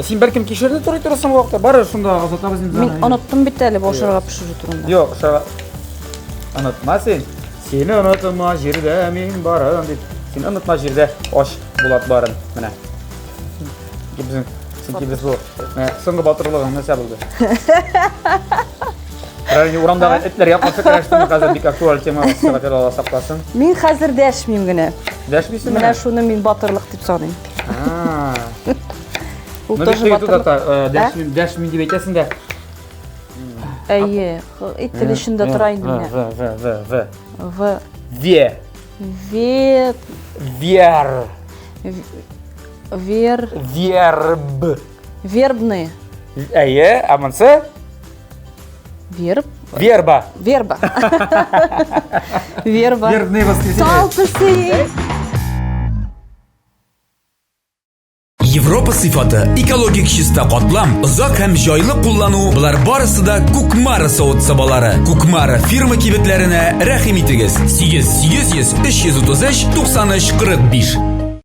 Ә Син бәлкем кишерне турый торасың вакытта, бары шунда озатабыз инде. Мин оныттым бит әле бу ашарга пешерү турында. Юк, ашарга онытма син. Сине онытма җирдә мин барым дип. Син онытма җирдә аш Булат барын. Менә. Безнең чөнки без бу менә соңгы батырлыгың нәрсә булды? Берәр урамдагы этләргә каршы көрәштеме хәзер бик актуаль тема Алла Алла сакласын. Мин хәзер дәшмим генә. Дәшмисеңме? Менә шуны мин батырлык дип саныйм. Ул ну, тоже батырлык. Э, дәшмим, дәшмим дип әйтәсең дә. Әйе, ит тел эчендә тора инде менә. В, В, В, В. В. Ве. Ве. Вер. Вер. Верб. Вербные. Әйе, ә монысы? Верб. Верба. Верба. Верба. Вербные воскресенье. Тал песи. Европа сыйфаты, экологик чиста катлам, озак һәм җайлы куллану, болар барысы да Кукмара савыт-сабалары. Кукмара фирма кибетләренә рәхим итегез. 8 800 333 93 45.